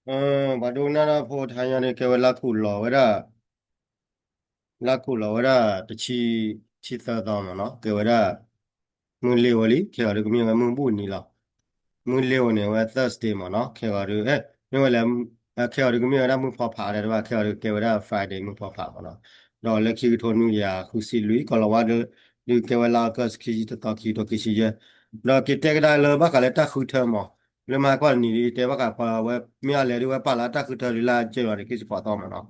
ပှၤဒိကနၣ်တၢ်ဖိတဟါညါန့ၣ် ကဲဝဲလါခူၣ်လီၤဝဲဒၣ် လါခူၣ်လီၤဝဲဒၣ်တဆံ ဆံသၢသီမ့ၢ်နီၤ, ကဲဝဲဒၣ် မုၢ်လ့ၤဝဲလံ, ခဲဂီၤဒုးကမ့ၢ်ဝဲမုၢ်ဘူၣ်နံၤလီၤ. မုၢ်လ့ၤဝဲန့ၣ်ဝဲ Thursday မ့ၢ်နီၤ, ခဲဂီၤဒုး မ့ၢ်ဝဲလဲၣ်, ခဲဂီၤဒုးကမ့ၢ်ဝဲဒၣ်မုၢ်ဖီဖးဒဲးတဘၣ်, ခဲဂီၤဒုးကဲဝဲဒၣ် Friday မုၢ်ဖီဖးမ့ၢ်နီၤ. ဒီးလၢခံကထိနွံကယၤဃုဆံလွံၢ် ကီၢ်လီၤဝါဒုး ဒုးကဲဝဲလါ August ခံဆံတသီ ခံကထိခံဆံယဲၢ်, ဒီးက့ၤတဲကဒါလၢဘၣ်ဃးလၢတၢ်ဃုထၢမ့ၢ်, လၢမဟါကီၢ်တနံၤဒုး တဲဘၣ်ဃးပှၤဝဲ မ့ၢ်အလဲၤဒုးဝဲပာ်လီၤတၢ်ဃုထၢဒုးလၢအကဲလီၤတက့ၢ်စပီၤသီမ့ၢ်နီၤ.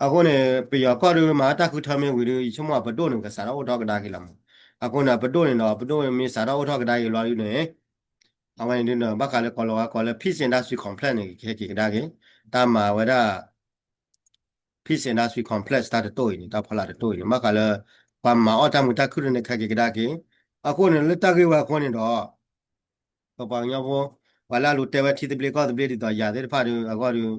အဃိန့ၣ် ပယီၤကီၢ်ဒုးမၤတၢ်ဃုထၢမ့ၢ်ဝံၤဒုး ယဆိကမိၣ်အပဒိၣ်န့ၣ် ကစးထီၣ်အိၣ်ထီၣ်ကဒါက့ၤလီၤမ့ၢ်. အဃိန့ၣ် အပဒိၣ်န့ၣ်ဒီး အပဒိၣ်မ့ၢ်စးထီၣ်အိၣ်ထီၣ်ကဒါက့ၤလီၤဒုးန့ၣ် အဝဲန့ၣ်ဒုး ဘၣ်ဃးလၢကီၢ်လီၤဝါကိးလၢ Peace Industry Complex န့ၣ် ကဟဲက့ၤကဒါက့ၤ တၢ်မၤဝဲဒၣ် Peace Industry Complex တၢ်တတိၢ်အံၤန့ၣ် တၢ်ဖီလာ်တတိၢ်အံၤန့ၣ် ဘၣ်ဃးလၢ ပှၤမၤအီၣ်တၢ်မုာ်တၢ်ခုၣ်န့ၣ် ကဟဲက့ၤကဒါက့ၤ. အဃိန့ၣ် လၢတၢ်ဂ့ၢ်ဝဲအဃိန့ၣ်ဒီး ပပှၤကညီဖိ ပှၤလၢအလူၤတဲဝဲထံသဘျ့ကီၢ်သဘျ့ဒ်သိးယၤသ့ၣ်တဖၣ်ဒီး အဂီၢ်ဒီး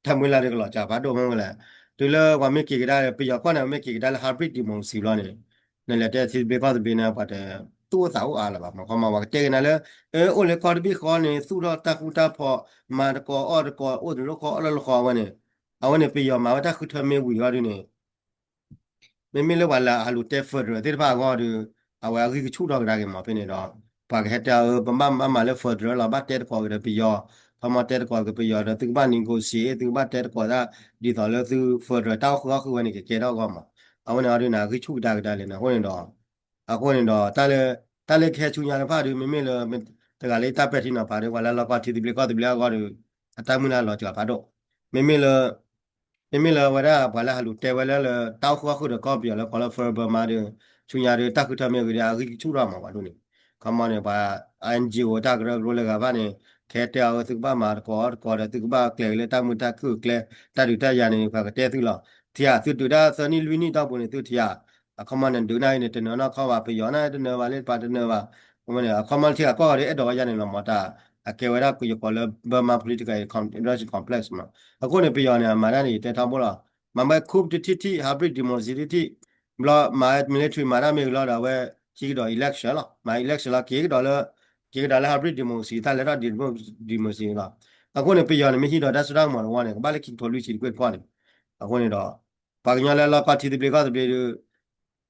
တၢ်မုၢ်လၢ်ဒီးကလီၤစှၤဖးဒိၣ်မ့ၢ်ဝဲလဲၣ်. တုၤလၢပှၤမ့ၢ်က့ၤကဒါ ပယီၤကီၢ်န့ၣ် မ့ၢ်က့ၤကဒါလၢ hybrid democracy ဘျီန့ၣ် နလဲၤတဲထံသဘျ့ကီၢ်သဘျ့န့ၣ် ပှၤတသူၣ်အိၣ်သးအိၣ်အါလၢၤဘၣ်မ့ၢ်. ခီမီ ပှၤကတဲက့ၤနၤလၢ အၢ အိၣ်လၢကီၢ်တဘ့ၣ်ဃီန့ၣ် သူၣ်ထီၣ်တၢ်ဃူတၢ်ဖိး မၤတကိးအီၣ်တကိး အိၣ်တလိၣ်ဃီအီၣ်တလိၣ်ဃီဝဲန့ၣ် အဝဲန့ၣ် ပယီၤမၤဝဲတၢ်ဃုထၢမ့ၢ်ဝံၤအီၤဒုးန့ၣ် မ့မ့ၢ်လၢပှၤလၢအလူၤတဲ federal သ့ၣ်တဖၣ်အဂီၢ်ဒီး အဝဲအဂံၢ်ကဆူၣ်ထီၣ်ကဒါက့ၤမ့ၢ်ဖဲန့ၣ်ဒီး ပှၤကဟဲတဲအီၤ ပဘၣ်မၤလၢ federal လီၤ ဘၣ်တဲသကိးက့ၤဒီးပယီၤ, ခီမီတဲသကိးက့ၤပယီၤဒီးသုကဘၣ် negotiate သုကဘၣ်တဲသကိးတၢ် ဒ်သိးလၢသု federal တၢ်အိၣ်ဃုာ်အီၣ်ဃုာ်ဝဲန့ၣ် ကကဲထီၣ်အဂီၢ်မ့ၢ်. အဝဲန့ၣ်အီၤဒုးန့ၣ် အဂံၢ်ဆူၣ်ကဒါကဒါလဲၣ်န့ၣ် အဃိန့ၣ်ဒီး အဃိန့ၣ်ဒီး တၢ်လၢ တၢ်လၢကဟဲဆူညါတဖၣ်ဒီး မ့မ့ၢ်လၢ တဂၤလၢတၢ်ပဲာ်ထံနီၤဖးဒီး ပှၤလၢလီၢ်ကီၢ်ထံသဘျ့ကီၢ်သဘျ့အဂီၢ်ဒီး အတၢ်မုၢ်လၢ်လီၤစှၤဖးဒိၣ်. မ့မ့ၢ်လၢ မ့မ့ၢ်လၢအဝဲဒၣ်ပှၤလၢဟးလူၤတဲဝဲလၢ လၢတၢ်အိၣ်ဃုာ်အီၣ်ဃုာ်ဒီးကီၢ်ပယီၤလၢကိးလၢ Forever မးဒီး ဆူညါဒီး တၢ်ဃုထၢမ့ၢ်ဂ့ၤဒီး အဂံၢ်ကဆူၣ်ထီၣ်မးပှၤဒိၣ်န့ၣ် ခီမီန့ၣ် ပှၤ NGO တၢ်ကရၢကရိလၢဂၤဘၣ်န့ၣ် ကဟဲတဲအီၤ သုကဘၣ်မၤတကိးအီၣ်တကိးဒီး သုကဘၣ်ကျဲၤက့ၤလၢတၢ်မုာ်တၢ်ခုၣ်ကျဲ တၢ်ဒုးတၢ်ယၤန့ၣ် ပှၤကတဲသုလီၤ. ထံဧါ သုဒုးတၢ်သၢနံၣ်လွံၢ်နံၣ်တီၢ်ပူၤန့ၣ် သုထံဧါ အခီမီန့ၣ် ဒုးနၢ်အံၤန့ၣ် တနၢၤနီၢ်ခီဘၣ် ပယီၤန့ၣ် တနၢၤဘၣ်လၢပှၤတနၢၤဘၣ်. အဝဲန့ၣ် အခီမီထံဂၤကီၢ်ဂၤဒီး အဲၣ်ဒိးဝဲယါန့ၣ်လီၤမး တၢ်အကဲဝဲဒၣ်ကယိၤကိးလၢ Burma Political Complex မး. အဃိန့ၣ် ပယီၤန့ၣ် အမၤတၢ်န့ၣ် ယတဲထီဘိလီၤ. မၤဘၣ် coup တထံၣ်ထံၣ် hybrid democracy ထံၣ်ထံၣ် ဘျီမၤ military မၤတၢ်မ့ၢ်ဂ့ၤလီၤဒီး အဝဲဟံးကဒီး election လီၤ. မၤ election လီၤ က့ၤကဒီးလၢ က့ၤကဒီးလၢ hybrid democracy တၢ်လဲၤထီၣ် democracy လီၤ. အဃိန့ၣ် ပယီၤန့ၣ် မ့ၢ်ဟံးဒီးတၢ်စိတၢ်ကမီၤတဝီန့ၣ် ကဘၣ်လၢခံကထိလွံၢ်ဆံတကွဲၢ်တခီန့ၣ်. အဃိန့ၣ်ဒီး ပှၤကညီလၢလီၢ်ကီၢ်ထံသဘျ့ကီၢ်သဘျ့ဒီး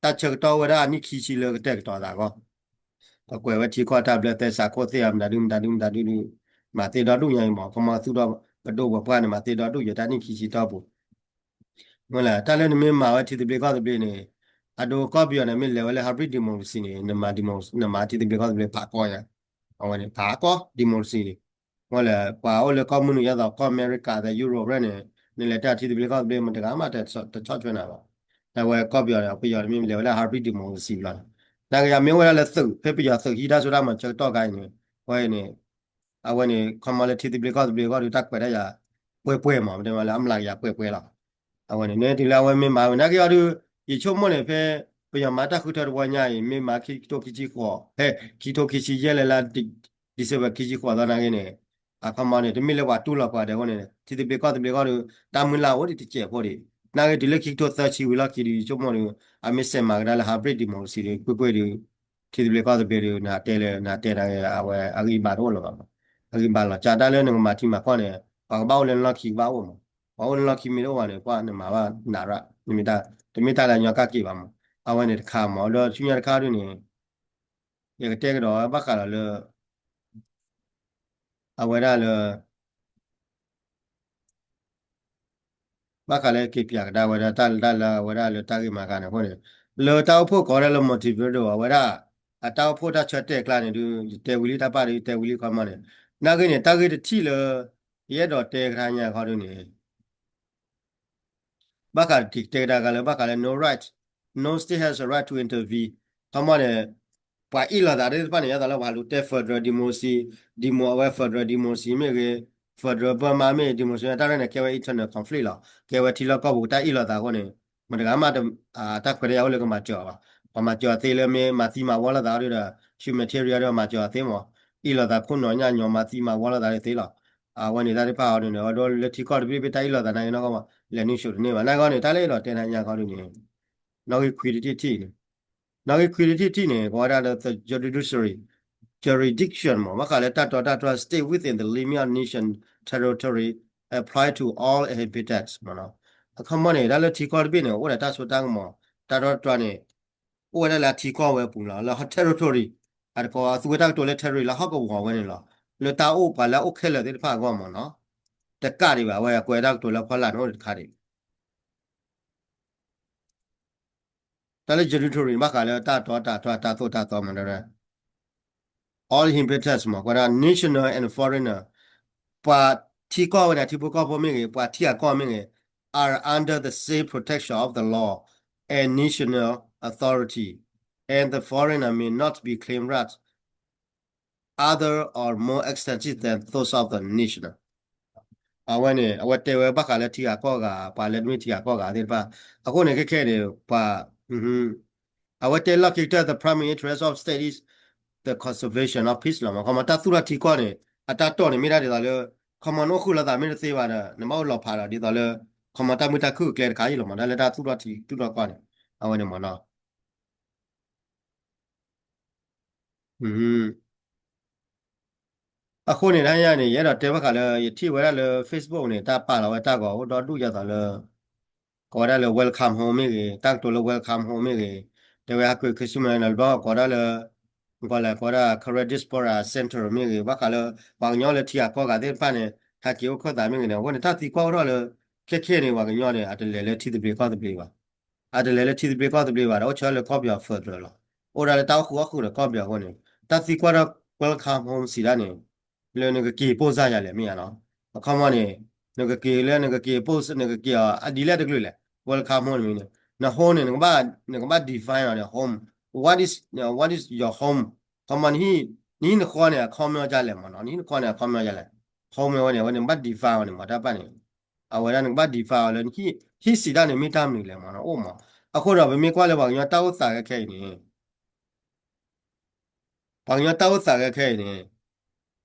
တၢ်ဆၢကတီၢ်အိၣ်ဝဲဒၣ်အနံၣ်ခံဆံလၢကတဲာ်ကတီၤသးအဂီၢ် ကကွဲးဝဲထံကီၢ်တၢ်ဘျၢသဲစးခိၣ်သ့ၣ်ဧါ မတၤဒုမတၤဒုမတၤဒုဒု မၤသ့ဒီဒူၣ်ညါအံၤမး ခီမီသုးဒီးပဒိၣ်ပပှၢ်န့ၣ် မၤသ့ဒီဒူၣ်ယတၢ်နံၣ်ခံဆံတီၢ်ပူၤ မ့ၢ်လဲၣ် တၢ်လၢနမ့ၢ်မၤဝဲထံသဘျ့ကီၢ်သဘျ့န့ၣ် အဒိကီၢ်ပယီၤန့ၣ် မ့ၢ်လဲၤဝဲလၢ hybrid democracy န့ၣ် နမၤ democracy နမၤထံသဘျ့ကီၢ်သဘျ့ဖးကီယါ အဝဲန့ၣ် ဖးကီ democracy န့ၣ် မ့ၢ်လဲၣ် ပှၤအိၣ်လၢကီၢ်မုၢ်နုာ်ယဲသိးကီၢ်အမဲရကၤဒီး Europe ရဲၣ်န့ၣ် နလဲၤတၢ်ထံသဘျ့ကီၢ်သဘျ့ မတဂၤမးတဆီၣ်ထွဲနၤဘၣ်. တၢ်ဝဲကီၢ်ပယီၤန့ၣ် ပယီၤတမ့ၢ်လဲၤဝဲလၢ hybrid democracy ဘျီန့ၣ် နာ်က့ယမ့ၢ်အိၣ်ဝဲဒၣ်လၢသုး ဖဲပယီၤသုးဟံးတၢ်စိတၢ်ကမီၤဆၢကတီၢ်ခါအံၤန့ၣ် အဝဲန့ၣ် အဝဲန့ၣ် ခီမီလၢထံသဘျ့ကီၢ်သဘျ့အဂီၢ်ဒီး တၢ်ကွဲးတၢ်ယၤ ပှဲၤပှဲၤမး ပတဲမးလၢအမျးကယၤပှဲၤပှဲၤလီၤ. အဝဲန့ၣ် နတုၤလၢအဝဲမ့ၢ်မၤဝဲ နာ်က့အီၤဒီး ယဆိကမိၣ်န့ၣ် ဖဲပယီၤမၤတၢ်ဃုထၢတဝီညါအံၤ မ့ၢ်မၤခံကထိခံဆံဃိး ဖဲခံကထိခံဆံယဲၢ်လၢလါ December ခံဆံဃိးသီနာ်က့န့ၣ် အခီမီန့ၣ် တမ့ၢ်လၢပှၤတူၢ်လိာ်ပှၤဒဲးအဃိန့ၣ် ထံသဘျ့ကီၢ်သဘျ့အဂီၢ်ဒီး တၢ်မုၢ်လၢ်အိၣ်ဒံးတစဲးဖိဒံး နာ်က့တုၤလၢခံကထိသၢဆံဝံၤလီၢ်ခံဒီး ယဆိကမိၣ်ဒီး အမ့ၢ်စဲးမၤကဒါလၢ hybrid democracy ဒီး ကွ့ၢ်ကွ့ၢ်ဒီး ထံသဘျ့ကီၢ်သဘျ့ဒီး နတဲလၢ နတဲနာ်က့ အဝဲအဂံၢ်ဘါတအိၣ်လၢၤဘၣ်မး အဂံၢ်ဘါလီၤ ကၢ်တၢ်လၢနကမၤထံမၤကီၢ်န့ၣ် ပှၤကဘၣ်အိၣ်လၢနလီၢ်ခံကဘၣ်အိၣ်မး ပှၤအိၣ်လၢနလီၢ်ခံမ့ၢ်တအိၣ်ဘၣ်န့ၣ် ပှၤနမၤဘၣ်နးရၣ် တမ့ၢ်တၢ်လၢအညီကၣ်က့ၤဘၣ်မး အဝဲန့ၣ်တခါမး ဒီးဆူညါတခါဒ်န့ၣ် ယကတဲကဒီးဘၣ်ဃးဒီးလၢ အဝဲဒၣ်လၢ ဘၣ်ဃးလၢက့ၤပၠးကဒါဝဲဒၣ်တၢ်လၢတၢ်လၢအဝဲဒၣ်လၢတၢ်ဂ့ၢ်မၤကါန့ၣ်အဃိန့ၣ် လၢတၢ်အိၣ်ဖှိၣ်ကိးဝဲဒၣ်လၢ Montevideo အဝဲဒၣ် အတၢ်အိၣ်ဖှိၣ်တၢ်ဆၢတဲာ်ကျါန့ၣ်ဒုး ယတဲဝံၤလံတၢ်ပၢ်ဒီး ယတဲဝံၤလံခီမီန့ၣ် နာ်ဂ့ၤန့ၣ် တၢ်ဂ့ၢ်တထံၣ်လၢ ယအဲၣ်ဒိးတဲကဒါညါခီဒုးန့ၣ် ဘၣ်ဃးတံၤတဲကဒါကလၢဘၣ်ဃးလၢ no right, no state has a right to intervene ခီမီန့ၣ် ပှၤအ့ၣ်လိာ်သးသ့ၣ်တဖၣ်န့ၣ် ယသးလၢပှၤလူၤတဲ federal democracy, demo အဝဲ federal democracy မ့ၢ်ဂ့ၤ, federal Burma မ့ၢ် democracy တၢ်ရဲၣ်န့ၣ် ကဲဝဲ internal conflict လီၤ. ကဲဝဲထံလီၢ်ကီၢ်ပူၤတၢ်အ့ၣ်လိာ်သးအဃိန့ၣ် မတဂၤမး တၢ်ခွဲးတၢ်ယာ်အိၣ်လၢကမၤစၢၤအီၤဘၣ်. ပှၤမၤစၢၤအီၤသ့လၢမ့ၢ်မၤသံမၤဝီလိာ်သးအီၤဒီး humanitarian ဒီးမၤစၢၤအီၤသ့မး, အ့ၣ်လိာ်သးခိၣ်နီၤညၣ်ညီမၤသံမၤဝီလိာ်သးသ့လီၤ. အဝဲန့ၣ်တၢ်သ့ၣ်တဖၣ်အီၤဒ်န့ၣ် အဒိလၢထံကီၢ်တဘ့ၣ်ဘ့ၣ်တၢ်အ့ၣ်လိာ်သးနာ်က့နီၢ်ကီၢ်မး လဲၤနုာ်ဆူၣ်တန့ၢ်ဘၣ်. နာ်က့န့ၣ် တၢ်လၢအဲၣ်ဒိးတဲနၤညါခီဒ်န့ၣ် နီၣ်ဂံၢ်ခွံတထံၣ်ထံၣ်န့ၣ် နီၣ်ဂံၢ်ခွံတထံၣ်ထံၣ်န့ၣ် ကိးဝဲဒၣ်လၢ the judiciary jurisdiction မး ဘၣ်ဃးလၢတၢ်တီတၢ်တြၢ် state within the limit of nation territory apply to all inhabitants မ့ၢ်နီၤ. အခီပညီန့ၣ် တၢ်လၢထံကီၢ်တဘ့ၣ်န့ၣ် အိၣ်ဒီးတၢ်စိတၢ်ကမီၤ တၢ်တီတၢ်တြၢ်န့ၣ် အိၣ်ဝဲဒၣ်လၢအထံကီၢ်ဝဲအပူၤလီၤ လၢ territory အတကိးသူဝဲတၢ်ကတိၤလၢ territory လၢဟီၣ်ကဝီၤဝဲန့ၣ်လီၤ. လၢတၢ်အိၣ်ပှၤလၢအအိၣ်ခဲလၢာ်သ့ၣ်တဖၣ်အဂီၢ်မ့ၢ်နီၤ. တကးဒံးဘၣ် အဝဲအကွဲးတၢ်ကတိၤလၢဖီလာ်န့ၣ်အိၣ်တခါဒံး တၢ်လၢ territory ဘၣ်ဃးလၢတၢ်တီတၢ်တြၢ်တၢ်သိၣ်တၢ်သီမ့ၢ်နီၤ all inhabitants မ့ၢ် ကွဲးဒၣ် national and foreigner ပှၤထံကီၢ်ဝဲန့ၣ် ထံဖိကီၢ်ဖိမ့ၢ်ဂ့ၤ ပှၤထံဂၤကီၢ်မ့ၢ်ဂ့ၤ are under the same protection of the law and national authority, and the foreigner may not be claimed rights other or more extensive than those of the national. အဝဲန့ၣ် အဝဲတဲဝဲဘၣ်ဃးလၢထံဂၤကီၢ်ဂၤ ပှၤလၢတမ့ၢ်ထံဂၤကီၢ်ဂၤသ့ၣ်တဖၣ် အဃိန့ၣ် ခဲခဲန့ၣ် ပှၤ အဝဲတဲလီၢ်ခံကတၢၢ် the primary interest of state is the conservation of peace လီၤမ့ၢ် ခီမီ တၢ်သူၣ်ထီၣ်ထံကီၢ်န့ၣ် အတၢ်တီၢ်န့ၣ် မ့ၢ်ဒၣ်ဒ်သိးလၢ ခီမီ နအိၣ်ဃုာ်လိာ်သးမ့ၢ်တသ့ဘၣ်ဒီး နဘၣ်အိၣ်လီၤဖးဒီး ဒ်သိးလၢ ခီမီ တၢ်မုာ်တၢ်ခုၣ်အကျဲတခါအံၤလီၤမ့ၢ် တၢ်လၢတၢ်သူၣ်ထီၣ်ထံသူၣ်ထီၣ်ကီၢ်န့ၣ် အဝဲန့ၣ်မ့ၢ်နီၤ အဃိန့ၣ် တၢ်ညါန့ၣ် ယအဲၣ်ဒိးတဲဘၣ်ဃးလၢ ယထံၣ်ဝဲဒၣ်လၢ Facebook န့ၣ် တၢ်ပာ်လီၤဝဲတၢ်ဂီၤအိၣ်ဒီဒူၣ်ဒ်သိးလၢ ကိးဝဲဒၣ်လၢ welcome home မ့ၢ်ဂ့ၤ တၢ်ကတိၤလၢ welcome home မ့ၢ်ဂ့ၤ တဲဝဲဟးကွ့ၤ Christmas န့ၣ် ဘျီကိးဒၣ်လၢ ကိးလဲၣ် ကိးဒၣ် Karen Diaspora Center မ့ၢ်ဂ့ၤ ဘၣ်ဃးလၢ ပှၤကညီလၢထံဂၤကီၢ်ဂၤသ့ၣ်တဖၣ်န့ၣ် ဟဲက့ၤအိၣ်ခိၣ်သးမ့ၢ်ဂ့ၤန့ၣ် အဃိန့ၣ် တၢ်သံကွၢ်အိၣ်ထီၣ်လၢ ခဲခဲန့ၣ် ပှၤကညီန့ၣ် အတလဲၤလၢထံသဘျ့ကီၢ်သဘျ့ဘၣ် အတလဲၤလၢထံသဘျ့ကီၢ်သဘျ့ဘၣ်ဒီး အိၣ်ဆၢလၢကီၢ်ပယီၤ federal လီၤ. အိၣ်ဒၣ်လၢတၢ်အိၣ်ဃုာ်အီၣ်ဃုာ်ဒီးကီၢ်ပယီၤအဃိန့ၣ် တၢ်သံကွၢ်ထီၣ် welcome home စံးဒၣ်န့ၣ် လၢနကက့ၤပိၢ်စၢ်ယၤလဲၣ်မ့ၢ်ဧါနီၤ. အခီပညီန့ၣ် နကက့ၤလၢနကက့ၤပိၢ် နကက့ၤအီၤ အဒ်လဲၣ်တကလုာ်လဲၣ် welcome home န့ၣ်မ့ၢ်န့ၣ် န home န့ၣ် နကဘၣ် define အီၤန့ၣ် home, what is, what is your home ခီပညီ နဟံၣ်နဃီန့ၣ် အခီပညီဒ်လဲၣ်မ့ၢ်နီၤ နဟံၣ်နဃီန့ၣ် အခီပညီဒ်လဲၣ် home ဝဲန့ၣ် အဝဲန့ၣ် နဘၣ် define အီၤန့ၣ်မ့ၢ်တၢ်တဖၣ်န့ၣ် အဝဲဒၣ်နကဘၣ် define အီၤလၢ ဟံၣ်စံးတၢ်န့ၣ် မ့ၢ်တၢ်မနုၤလဲၣ်မ့ၢ်နီၤ အိၣ်မး. အဃိဒီး ပမ့ၢ်ကွၢ်လၢပှၤကညီတၢ်အိၣ်သးခဲခဲအံၤန့ၣ် ပှၤကညီတၢ်အိၣ်သးခဲခဲအံၤန့ၣ်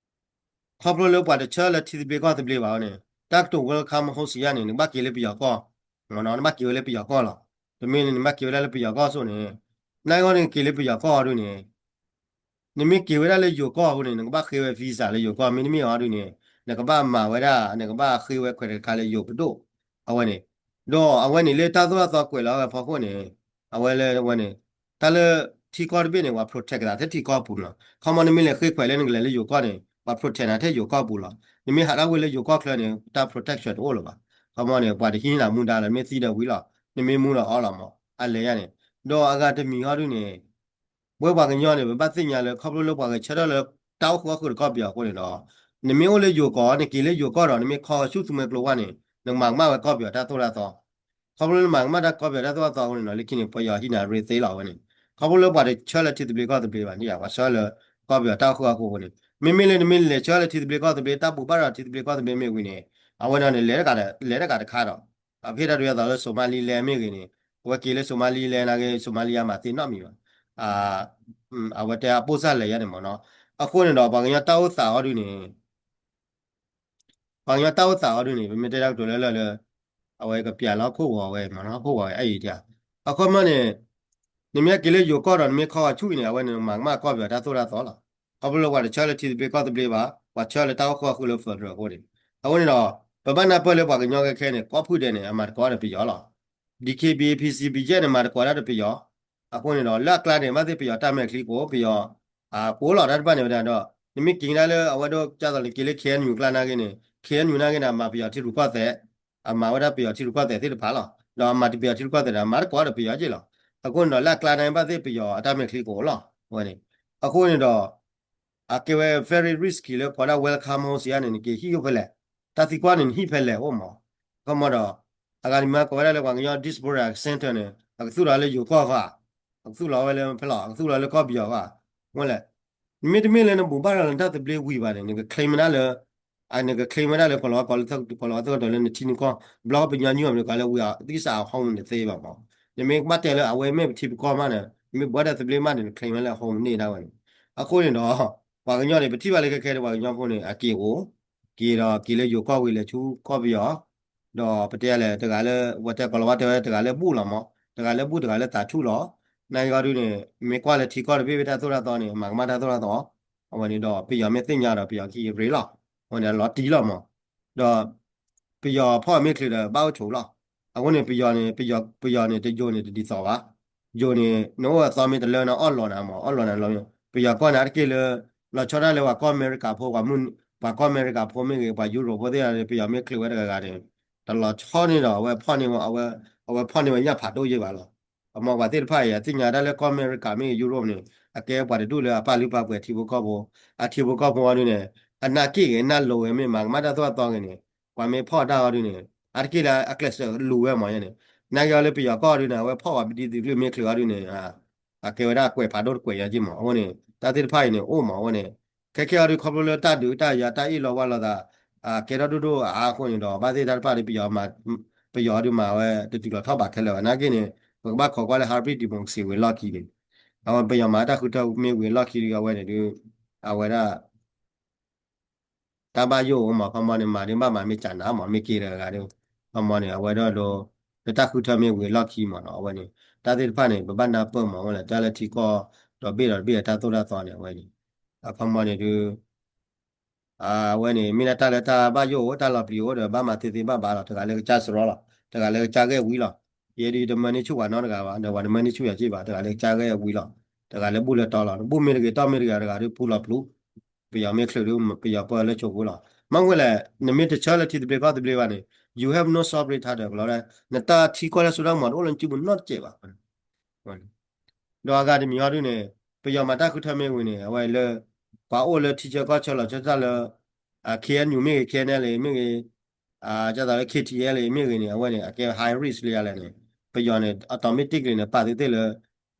ခီဖျိလၢပှၤတဆၢလၢထံသဘျ့ကီၢ်သဘျ့ဘၣ်အဃိန့ၣ် တၢ်ကတိၤ welcome home စံးယါန့ၣ် နကဘၣ်က့ၤလၢပယီၤကီၢ်, နဘၣ်က့ၤဝဲလၢပယီၤကီၢ်လီၤ. တမ့ၢ်န့ၣ် နဘၣ်က့ၤဝဲဒၣ်လၢပယီၤကီၢ်စိန့ၣ်, နာ်ဂ့ၤန့ၣ် နက့ၤလၢပယီၤကီၢ်အီၤဒုန့ၣ် နမ့ၢ်က့ၤဝဲဒၣ်လၢယိၤကီၢ်အဃိန့ၣ် နကဘၣ်ဃ့ဝဲ visa လၢယိၤကီၢ်, မ့တမ့ၢ်အီၤဒုန့ၣ် နကဘၣ်မၤဝဲဒၣ် နကဘၣ်ဃ့ဝဲခွဲးတခါလၢယိၤပဒိၣ်, အဝဲန့ၣ်, ဒီးအဝဲန့ၣ်လၢတၢ်သိၣ်တၢ်သီကွဲးလီၤဝဲဖီခိၣ်န့ၣ်, အဝဲလၢအဝဲန့ၣ်, တၢ်လၢထံကီၢ်တဘ့ၣ်န့ၣ် ပှၤ protect သးထဲထံကီၢ်ပူၤန့ၣ်လီၤ. ခီမီ နမ့ၢ်လဲၤဃ့ခွဲးလၢနကလဲၤလၢယိၤကီၢ်န့ၣ် ပှၤ protect နၤထဲယိၤကီၢ်ပူၤလီၤ. နမ့ၢ်ဟးထီၣ်ကွံာ်လၢယိၤကီၢ်ချၢန့ၣ် တၢ် protection တအိၣ်လၢၤဘၣ်. ခီမီန့ၣ် ပှၤတဟံးနၤမူဒါလၢၤ နမ့ၢ်သံဒီးဝံၤလီၤ, နမ့ၢ်မူဒီးအီလီၤမး, အလဲၤယါန့ၣ်, ဒီးအဂၤတမံၤဟီဒုန့ၣ် ပဝဲပှၤကညီန့ၣ် ပဘၣ်သ့ၣ်ညါလၢ ခီဖျိလၢပှၤဂဲၤဆၢထၢၣ်လၢတၢ်အိၣ်ဃုာ်အီၣ်ဃုာ်ဒီးကီၢ်ပယီၤအဃိန့ၣ်ဒီး, နမ့ၢ်အိၣ်လၢယိၤကီၢ် နက့ၤလၢယိၤကီၢ်ဒီး နမ့ၢ်ခီဆူၣ်သူမှဲကျိဝဲန့ၣ် နမၤကမၣ်ဝဲကီၢ်ပယီၤတၢ်သိၣ်တၢ်သီ. ခီဖျိလၢနမၤကမၣ်တၢ်ကီၢ်ပယီၤတၢ်သိၣ်တၢ်သီအဃိန့ၣ်ဒီး လၢခံန့ၣ် ပယီၤဟံးနၤရ့သ့လီၤဝဲန့ၣ်. ခီဖျိလၢပှၤတဆၢလၢထံသဘျ့ကီၢ်သဘျ့ဘၣ်န့ၣ် ပှၤဆၢလၢကီၢ်ပယီၤတၢ်အိၣ်ဃုာ်အီၣ်ဃုာ်အဃိန့ၣ်, မ့မ့ၢ်လၢနမ့ၢ်လဲၤဆၢလၢထံသဘျ့ကီၢ်သဘျ့ တၢ်ဘူၣ်ဘၣ်ဒီးထံသဘျ့ကီၢ်သဘျ့မ့ၢ်ဝံၤန့ၣ်, အဝဲန့ၣ်န့ၣ် လဲၤတဂၤတခါဒီး အဖဲဒၣ်ဒုးအသိးလၢ Somaliland မ့ၢ်ဂ့ၤန့ၣ်, အဝဲက့ၤလၢ Somaliland နာ်က့ Somalia မၤသ့နီတမံၤဘၣ်. အဝဲတဲအပိၢ်စၢ်လဲၤယါန့ၣ်မ့ၢ်နီၤ. အဃိန့ၣ်ဒီး ပှၤကညီတၢ်အိၣ်သးအီၤဒုန့ၣ်, ပှၤကညီတၢ်အိၣ်သးအီၤဒုန့ၣ် ပမ့ၢ်တဲတၢ်ကတိၤလၢလၢလၢ အဝဲကပျးလၢဟီၣ်ခိၣ်ဂီၤဝဲမ့ၢ်နီၤ, ဟီၣ်ခိၣ်ဂီၤဝဲအဲၣ်အံၤတၢ်. အခီပညီန့ၣ် နမ့ၢ်က့ၤလၢယိၤကီၢ်ဒီး နမ့ၢ်ခီဂီၤဆူၣ်အံၤန့ၣ် အဝဲန့ၣ်မၤကမၣ်ကီၢ်ပယီၤတၢ်သိၣ်တၢ်သီလီၤ. ခီဖျိလၢပှၤတဆၢလၢထံသဘျ့ကီၢ်သဘျ့ဘၣ်, ပှၤဆၢလၢတၢ်အိၣ်ဃုာ်အီၣ်ဃုာ်လၢ federal အဃိန့ၣ်, အဃိန့ၣ်ဒီး ပဘၣ်နၢ်ပၢၢ်လၢပှၤကညီခဲခဲန့ၣ် ကိးဖုဒဲးန့ၣ် အမၤတကိးဒီးပယီၤလီၤ. DKBA PCBJ န့ၣ် မၤတကိးဒၣ်ဒီးပယီၤ, အဃိန့ၣ်ဒီး လၢအကျါန့ၣ် ဘၣ်သ့ၣ်ပယီၤတၢ်မဲာ်ချံကိး, ပယီၤ ကိးလီၤတၢ်တဖၣ်န့ၣ်ဝဲဒၣ်ဒီး နမ့ၢ်က့ၤကဒါလၢအဝဲဒၣ် ကၢ်သိးနက့ၤလၢ KNU ကျါနာ်က့န့ၣ် KNU နာ်က့န့ၣ် အမၤပယီၤထံရူၢ်ကီၢ်သဲး, အမၤဝဲဒၣ်ပယီၤထံရူၢ်ကီၢ်သဲးသ့ၣ်တဖၣ်လီၤ. ဒီးအမၤတပယီၤထံရူၢ်ကီၢ်သဲးဒီး အမၤတကိးဒီးပယီၤက့ၢ်လီၤ. အဃိန့ၣ်ဒီး လၢအကျါန့ၣ် ဘၣ်သ့ၣ်ပယီၤအတၢ်မဲာ်ချံကိးလီၤ. အဝဲန့ၣ်, အဃိန့ၣ်ဒီး အကဲဝဲ very risky လၢကိးဒၣ် welcome home စံးယါန့ၣ် နက့ၤဟံၣ်အိၣ်ဖဲလဲၣ်, တၢ်သံကွၢ်န့ၣ် နဟံၣ်ဖဲလဲၣ်အိၣ်မး. အခီပညီဒီး အဂၤတမံၤကိးဝဲဒၣ်လၢပှၤကညီ diaspora center န့ၣ် အကသူၣ်လီၤဝဲလၢယိၤကီၢ်ဃီ, အကသူၣ်လီၤဝဲလၢဖဲလဲၣ်, အကသူၣ်လီၤလၢကီၢ်ပယီၤဃီ, မ့ၢ်လဲၣ်. နမ့ၢ်တမ့ၢ်လၢနဘူၣ်ဘၣ်ဒီးနတၢ်သဘျ့ဝံၤဘၣ်န့ၣ် နက claim ဝဲဒၣ်လၢ နက claim ဝဲဒၣ်လၢ ကိးလီၤဝဲကိးလၢကိးလီၤဝဲသ့ၣ်ကတီၢ်လၢနထံနကီၢ်, ဘျီပညီနုၢ်အီၤမ့ၢ်ကိးလၢ we are, these are our home န့ၣ်သ့ဘၣ်မး. နမ့ၢ်ကဘၣ်တဲလၢအဝဲမ့ၢ်ပထံပကီၢ်မးန့ၣ် နမ့ၢ်ဘူၣ်ဘၣ်ဒီးသဘျ့မးန့ၣ် န claim ဝဲလၢ home န့ၢ်ဒၣ်ဝဲန့ၣ်. အဃိန့ၣ်ဒီး ပှၤကညီန့ၣ် ပထံၣ်ဘၣ်လၢခဲခဲန့ၣ် ပှၤကညီဖိန့ၣ် အက့ၢ်အိၣ်, က့ၤဒီးက့ၤလၢယိၤကီၢ်ဝံၤလဲၤဆူကီၢ်ပယီၤ, ဒီးပတဲလဲၣ် တဂၤလၢ ဝဲတဲကိးလီၤဝဲတဲဝဲတဂၤလၢဘူၣ်လီၤမး, တဂၤလၢဘူၣ်တဂၤလၢသးဆူၣ်လီၤ. နာ်ဂ့ၤအီၤဒုန့ၣ် မ့ၢ်ကွၢ်လၢထံကီၢ်တဘ့ၣ်ဘၣ်တၢ်သိၣ်တၢ်သီန့ၣ် မၤကမၣ်တၢ်သိၣ်တၢ်သီ, အဝဲန့ၣ်ဒီးပယီၤမ့ၢ်သ့ၣ်ညါဒီးပယီၤကဟံးရ့လီၤ, အဝဲန့ၣ်လီၤတံၢ်လီၤမး. ဒီး ပယီၤဖီၣ်မ့ၢ်ချုးဒီးဘၣ်အိၣ်ဆိးလီၤ. အဃိန့ၣ် ပယီၤန့ၣ် ပယီၤန့ၣ် တယိၤန့ၣ်တဒ်သိးဘၣ်. ယိၤန့ၣ် နအိၣ်အသီမ့ၢ်တလၢနအီၣ်လီၤနၤမး အီၣ်လီၤနၤလီၤ. ပယီၤကီၢ်န့ၣ် အါတက့ၢ်လၢ လီၤဆီဒၣ်တၢ်လၢပှၤကီၢ်အမဲရကၤဖိ ပှၤကီၢ်အမဲရကၤဖိမ့ၢ်ဂ့ၤ ပှၤယူရိၣ်ဖိသ့ၣ်တဖၣ်န့ၣ် ပယီၤမ့ၢ်ချုးဝဲတဂၤဂၤန့ၣ် တလီၤဆီန့ၣ်ဒီး အဝဲဖီၣ်န့ၢ်ဝဲ အဝဲဖီၣ်န့ၢ်ဝဲညၣ်ဖးဒိၣ်ယဲၢ်ဘၣ်လီၤ. အမ့ၢ်ပှၤသ့ၣ်တဖၣ်အံၤ အသ့ၣ်ညါတၢ်လၢကီၢ်အမဲရကၤမ့ၢ်ဂ့ၤ ယူရိၣ်န့ၣ် အကဲပှၤတဒူၣ်လၢအပာ်လုၢ်ပာ်ပှ့ၤထံဖိကီၢ်ဖိ, အထံဖိကီၢ်ဖိအီၤဒုန့ၣ် အနၢ်က့ၣ်ဂ့ၤ အနၢ်လိၤဂ့ၤ မ့ၢ်မၤကမၣ်တၢ်သိၣ်တၢ်သီဂ့ၤန့ၣ် ပှၤမ့ၢ်ဖီၣ်တၢ်အီၤဒုန့ၣ် အါတက့ၢ်လၢအကျဲးစၢးလူၤဝဲမးန့ၣ်, နာ်က့ၤအီၤလၢပယီၤကီၢ်ဒုန့ၣ် အဝဲဖီၣ်ဝဲပဒံသုးကလုၢ်မ့ၢ်ချုးအီၤဒုန့ၣ် အကဲဝဲဒၣ်အကွဲးဖးဒိၣ်တကွဲးညါက့ၢ်မး အဃိန့ၣ် တၢ်သ့ၣ်တဖၣ်အံၤန့ၣ် အိၣ်မးအဃိန့ၣ် ခဲခဲအီၤဒုခီဖျိလၢတၢ်ဒုးတၢ်ယၤတၢ်အ့ၣ်လိာ်ဝါလိာ်သး ကဲထီၣ်ဒိၣ်ဒိၣ်အါအဃိန့ၣ်ဒီး ဘၣ်သ့ၣ်တၢ်တဖၣ်ဒီး ပယီၤဒုမၤဝဲတတုၤလီၤထီၣ်ဘးခဲလၢာ်ဘၣ် နာ်က့ၢ်န့ၣ် ပကဘၣ်ခိးကွၢ်လၢ hybrid democracy ဝံၤလီၢ်ခံန့ၣ် အဝဲပယီၤမၤတၢ်ဃုထၢမ့ၢ်ဝံၤလီၢ်ခံဒု အဝဲန့ၣ်ဒု အဝဲဒၣ် တၢ်ဘၣ်ယိၣ်အိၣ်မး ခီမီန့ၣ် မၤဒ်ဘၣ်မၤမ့ၢ်ကနၤမး မ့ၢ်က့ၤတဂၤဂၤဒု ခီမီန့ၣ် အဝဲဒၣ်ဒိ လၢတၢ်ဃုထၢမ့ၢ်ဝံၤလီၢ်ခံမးနီၤ အဝဲန့ၣ် တၢ်သ့ၣ်တဖၣ်န့ၣ် ပဘၣ်နၢ်ပၢၢ်မး အဝဲန့ၣ် တၢ်လၢထံကီၢ်ဒီဘ့ၣ်ဒီးတဘ့ၣ်အတၢ်သိၣ်တၢ်သီန့ၣ် အဝဲန့ၣ် အခီမီန့ၣ်ဒု အဝဲန့ၣ် မ့ၢ်ဒၣ်တၢ်လၢတၢ်ဘၣ်ယိၣ်အိၣ် တၢ်လီၤပျံၤအိၣ်ဒီး ဘၣ်မၤသ့သ့ဘၣ်ဘၣ်လီၤ တဂၤလၢကစၢ်စရီလီၤ တဂၤလၢကစၢ်ဂဲၢ်ဝံလီၤ ယဲဒုတမၢန့ၢ်ဆူၣ်ပှၤနီတဂၤဘၣ် ဒီးပှၤတမၢန့ၢ်ဆူၣ်ယၤက့ၢ်ဘၣ် တဂၤလၢကစၢ်ဂဲၢ်ဝံလီၤ တဂၤလၢဘူၣ်လၢတီလီၤ ဘူၣ်မ့ၢ်တဂ့ၤ တီၢ်မ့ၢ်တဂ့ၤ တဂၤဒုပူၤလီၤပျူၤ ပယီၤမ့ၢ်ချုးဒု ပယီၤပၢလၢဆိးပူၤလီၤ မ့ၢ်ဝဲလဲၣ် နမ့ၢ်တဆၢလၢထံသဘျ့ကီၢ်သဘျ့ဘၣ်န့ၣ် you have no sovereign title ကလီလၢ နတၢ်ထံကီၢ်လၢစိတၢ်ကမီၤတအိၣ်လၢနစုပူၤနီတစဲးဘၣ် ဒီးအဂၤတမံၤဟီဒုန့ၣ် ပယီၤမၤတၢ်ဃုထၢမ့ၢ်ဝံၤန့ၣ် အဝဲလၢ ပှၤအိၣ်လၢထံဆၢကီၢ်ဆၢလီၤဆီဒၣ်တၢ်လၢ KNU မ့ၢ်ဂ့ၤ KNLA မ့ၢ်ဂ့ၤ ဒ်သိးလၢ KTLA မ့ၢ်ဂ့ၤန့ၣ် အဝဲန့ၣ် အကဲ high risk လၢယၤလဲၣ်န့ၣ် ပယီၤန့ၣ် automatic လံန့ၣ် ပာ်သ့ၣ်သ့ၣ်လၢ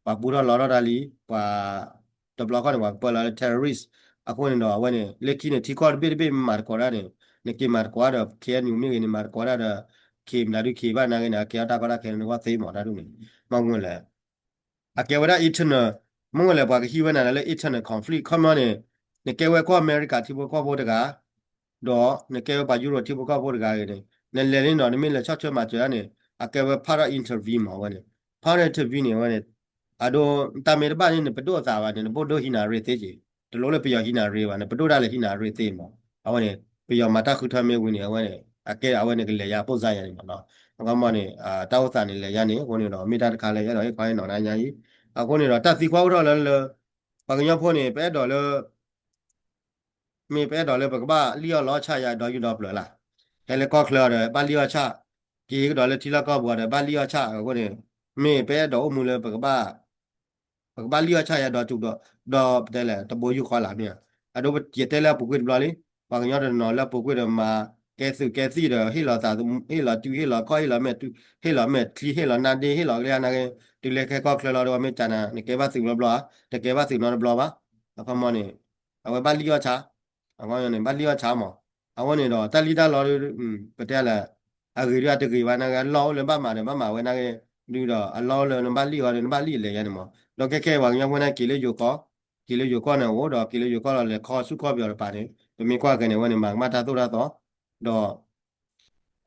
ပှၤပူထီၣ်လီထီၣ်တၢ်လံ ပှၤ တဘျီခီန့ၣ် ပှၤကပၢလီၤလၢ terrorist အဃိန့ၣ်ဒီး အဝဲန့ၣ် လၢခံန့ၣ် ထံကီၢ်တဘ့ၣ်တဘ့ၣ်မၤသကိးတၢ်န့ၣ် နက့ၤမၤသကိးဒီး KNU မ့ၢ်ဂ့ၤန့ၣ် မၤသကိးတၢ်ဒီး က့ၤမတၤဒုက့ၤဘၣ်နာ်က့န့ၣ် အကဲထီၣ်တၢ်ကီတၢ်ခဲန့ၣ် နကွၢ်သ့မးတၢ်ဒ်န့ၣ် မ့ၢ်ဝဲလဲၣ် အကဲဝဲဒၣ် internal မ့ၢ်ဝဲလဲၣ် ပှၤကဟံးဝဲနၤလၢ internal conflict ခီမီန့ၣ် နကဲဝဲကီၢ်အမဲရကၤထံဖိကီၢ်ဖိတဂၤ ဒီးနကဲဝဲပှၤယူရိၣ်ထံဖိကီၢ်ဖိတဂၤဂ့ၤန့ၣ် နလဲၤလံနီၤ နမ့ၢ်လဲၤဆီၣ်ထွဲမၤစၢၤတၢ်န့ၣ် အကဲဝဲ part of intervene မးဝဲန့ၣ် part of intervene န့ၣ် အဝဲန့ၣ် အဒိ တၢ်မ့ၢ်တဘၣ်န့ၣ် နပဒိၣ်အသးဘၣ်န့ၣ် နဘိၣ်ဒိဟံးနၤရ့သ့က့ၤ တလိၣ်လၢပယီၤဟံးနၤရ့ဘၣ် နပဒိၣ်ဒၣ်လဲာ်ဟံးနၤရ့သ့မး အဝဲန့ၣ် ပယီၤမၤတၢ်ဃုထၢမ့ၢ်ဝံၤန့ၣ် အဝဲန့ၣ် အကဲအဝဲန့ၣ်ကလဲၤယါပိၢ်စါယါန့ၣ်မးနီၤ အခီမီန့ၣ် တၢ်အိၣ်သးန့ၣ်လဲၤယါန့ၣ် အဃိန့ၣ်ဒီး မ့ၢ်တၢ်တခါလၢယအဲၣ်ဒိးဟ့ၣ်ခီဟ့ၣ်နီၤနၤညါအံၤ အဃိန့ၣ်ဒီး တၢ်သံကွၢ်အိၣ်ထီၣ်လၢလၢ ပှၤကညီဖိန့ၣ် ပအဲၣ်ဒိးလၢ မ့ၢ်ပအဲၣ်ဒိးလၢပကဘၣ်လံၣ်အီၣ်လီအီၣ်ဆၣ်ယါဒီးယူၢ်ဒီးပျၢၤလၢ်, ဟဲလၢကီၢ်ချၢအီၤဒီး ဘၣ်လံၣ်အီၣ်ဆၣ်, က့ၤကဒီးလၢထံလီၢ်ကီၢ်ပူၤအီၤဒီး ဘၣ်လံၣ်အီၣ်ဆၣ်အဃိန့ၣ်, မ့ၢ်ပအဲၣ်ဒိးအိၣ်မူလၢပကဘၣ် ပကဘၣ်လံၣ်အီၣ်ဆၣ်ယါဒီးတူၢ်ဒီး ဒီးပတဲလဲၣ် တဘိယူၢ်ဃီလၢ်မ့ၢ်ဧါ. အဒိယတဲလၢအပူၤကွံာ်တဘျီလံ, ပှၤကညီတနီၤလၢအပူၤကွံာ်ဒီးမၤ ကဲသုးကဲသံၣ်ဒီး ဟ့ၣ်လီၤသးသမူ ဟ့ၣ်လီၤတုၤ ဟ့ၣ်လီၤခီၣ် ဟ့ၣ်လီၤမဲာ်တုၤ ဟ့ၣ်လီၤမဲာ်ချံ ဟ့ၣ်လီၤနါဒ့ ဟ့ၣ်လီၤကလၢနါဂ့ၤ, တုၤလၢကဲကီၢ်ချၢလီၤဒီး မ့ၢ်ကနၤ နကဲဘၣ်သုးဘျီဘျီဧါ, တကဲဘၣ်သုးနီတဘျီဘၣ်. အခီမီန့ၣ် အဝဲဘၣ်လံၣ်အီၣ်ဆၣ်, အခီမီန့ၣ် ဘၣ်လံၣ်အီၣ်ဆၣ်မး, အဃိန့ၣ်ဒီး တၢ်လံၣ်တၢ်လီ ပတဲလဲၣ်, အဂ့ၤဒုးအတဂ့ၤဘၣ်နါဂ့ၤ အလီၢ်အိၣ်လၢဘၣ်မၤဒီးဘၣ်မၤဝဲနါဂ့ၤ, ဒုးဒီး အလီၢ်အိၣ်လၢနဘၣ်လံၣ်အီၤဒီး နဘၣ်လံၣ်လဲၤယါန့ၣ်မး, ဒီးခဲခဲအံၤပှၤကညီဖိန့ၣ်က့ၤလၢယိၤကီၢ်, က့ၤလၢယိၤကီၢ်န့ၣ်အိၣ်ဒီး က့ၤလၢယိၤကီၢ်လီၤလဲၤခီဆူကီၢ်ပယီၤတပၤန့ၣ် ပမ့ၢ်ကွၢ်က့ၤန့ၣ် အဝဲန့ၣ် မၤကမၣ်တၢ်သိၣ်တၢ်သီ, ဒီး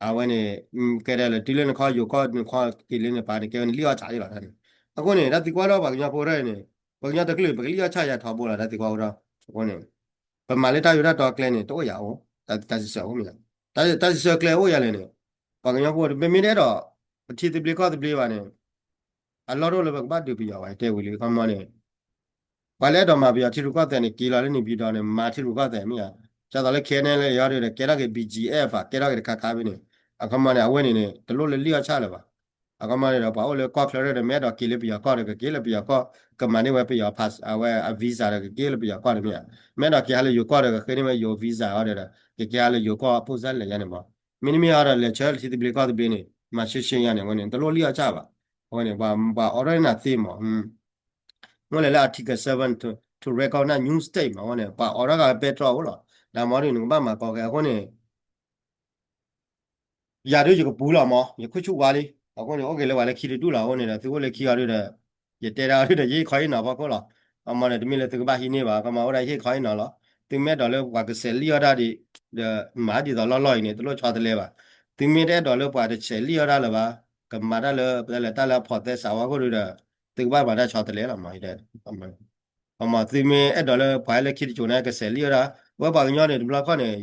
အဝဲန့ၣ် ကဲဒၣ်လၢတုၤလၢနခီယိၤကီၢ် နခီက့ၤလၢနပၤန့ၣ် ကဲဝဲန့ၣ်လံၣ်အီၣ်ဆၣ်ယါလီၤန့ၣ်, အဃိန့ၣ် တၢ်သံကွၢ်ဒီးပှၤကညီဖိဒၣ်န့ၣ်, ပှၤကညီတကလုာ် ပကလံၣ်အီၣ်ဆၣ်ယါထီဘိလီၤ တၢ်သံကွၢ်အိၣ်ဒီး, အဃိန့ၣ် ပမၤလၢတၢ်ယိးတၢ်တီကျဲန့ၣ် တအိၣ်ယၤအိၣ်, တၢ်စံးဆၢအိၣ်မ့ၢ်, တၢ်စံးဆၢကျဲအိၣ်ယၤလဲၣ်န့ၣ်, ပှၤကညီဖိ ပမ့ၢ်တအဲၣ်ဒိး ပထံသဘျ့ကီၢ်သဘျ့ဘၣ်န့ၣ်, အလီၢ်တအိၣ်လၢပကဘၣ်ဒုးပယီၤဘၣ် တဲဝံၤလံ အခီမီန့ၣ် ပှၤလၢအဲၣ်ဒိးမၤပယီၤထံရူၢ်ကီၢ်သဲးန့ၣ် က့ၤလီၤလၢန့ၣ်ပၠံၤဒီးန့ၣ် မၤထံရူၢ်ကီၢ်သဲးမ့ၢ်ဧါ, ဒ်သိးလၢ ခဲအံၤန့ၣ်လၢယၤဒီး ကဲထီၣ်က့ၤ ဘီၣ်ကၠံၣ်အ့ၣ် ပှၤကဲထီၣ်က့ၤတခါခါဖဲန့ၣ်, အခီမီန့ၣ် အဝဲန့ၣ်န့ၣ် တလိၣ်လၢလံၣ်အီၣ်ဆၣ်လၢၤဘၣ်. အခီမီန့ၣ်ဒီး ပှၤအိၣ်လၢကီၢ်ချၢဒီး မ့ၢ်အဲၣ်ဒိးက့ၤလၢပယီၤကီၢ်ဒီး ကက့ၤလၢပယီၤကီၢ်, ကမၤန့ၢ်ဝဲပယီၤ အဝဲအ visa ဒီး ကက့ၤလၢပယီၤကီၢ်န့ၣ်မ့ၢ်ဧါ, မ့ၢ်အဲၣ်ဒိးက့ၤဟးလၢယိၤကီၢ်ဒီး ကဃ့န့ၢ်ဝဲယိၤ visa အီၤဒီး ကက့ၤဟးလၢယိၤကီၢ် ပိၢ်စၢ်လဲၤယါန့ၣ်မး, မ့တမ့ၢ်အီၤဒီး လဲၤဆၢထံသဘျ့ကီၢ်သဘျ့န့ၣ် မၤရှဲရှဲယါန့ၣ် အဝဲန့ၣ် တလိၣ်လံၣ်အီၣ်ဆၣ်ဘၣ်. အဝဲန့ၣ် ပှၤအိးထီၣ်န့ၢ်နၤသ့မး မ့ၢ်လဲၣ်လၢ article seven to, to recognize new state မး အဝဲန့ၣ် ပှၤအိးထီၣ်ဂၤပဲတြီအိၣ်လီၤ, ဒီးမ့ၢ်ဒ်န့ၣ် နကဘၣ်မၤကီကဲ အဃိန့ၣ် ယၤဒုးယကပူၤလီၤမး ယခိၣ်ဆူၣ်ဝါလံ, အဃိန့ၣ် အိၣ်က့ၤလၢပှၤလၢခံတဒူၣ်လီၤ, အဃိန့ၣ်ဒီး သုအိၣ်လၢခံအီၤဒုးဒီး ယတဲဒၣ်အီၤဒုးဒီး ယဟ့ၣ်ခီဟ့ၣ်နီၤဖီခိၣ်လီၤ. အမ့ၢ်ဒီး တမ့ၢ်လၢသုကဘၣ်ဟံးန့ၢ်ဘၣ်, ကမၤအိၣ်ဒၣ်ယဟ့ၣ်ခီဟ့ၣ်နီၤလီၤ. သုမ့ၢ်အဲၣ်ဒိးလၢပှၤကဆဲးလံၣ်အီၣ်တၢ်ဒံး ဒီးမၤဒ်သိးလီၢ်လီၢ်အံၤန့ၣ် တလိၣ်ဆီတလဲဘၣ်. သုမ့ၢ်တအဲၣ်ဒိးလၢပှၤတဆဲးလံၣ်အီၣ်တၢ်လၢၤဘၣ်, ကမၤတၢ်လၢ ပတဲလဲၣ်တၢ်လၢအဖိးသဲစးဝါခိၣ်ဒုးဒီး သုကဘၣ်မၤတၢ်ဆီတလဲလီၤမး. အမ့ၢ်သုမ့ၢ်အဲၣ်ဒိးလၢပှၤဟဲလၢခံတစိၤန့ၣ် ကဆဲးလံၣ်အီၣ်တၢ်, ဝဲပှၤကညီန့ၣ် တဘျီခီန့ၣ်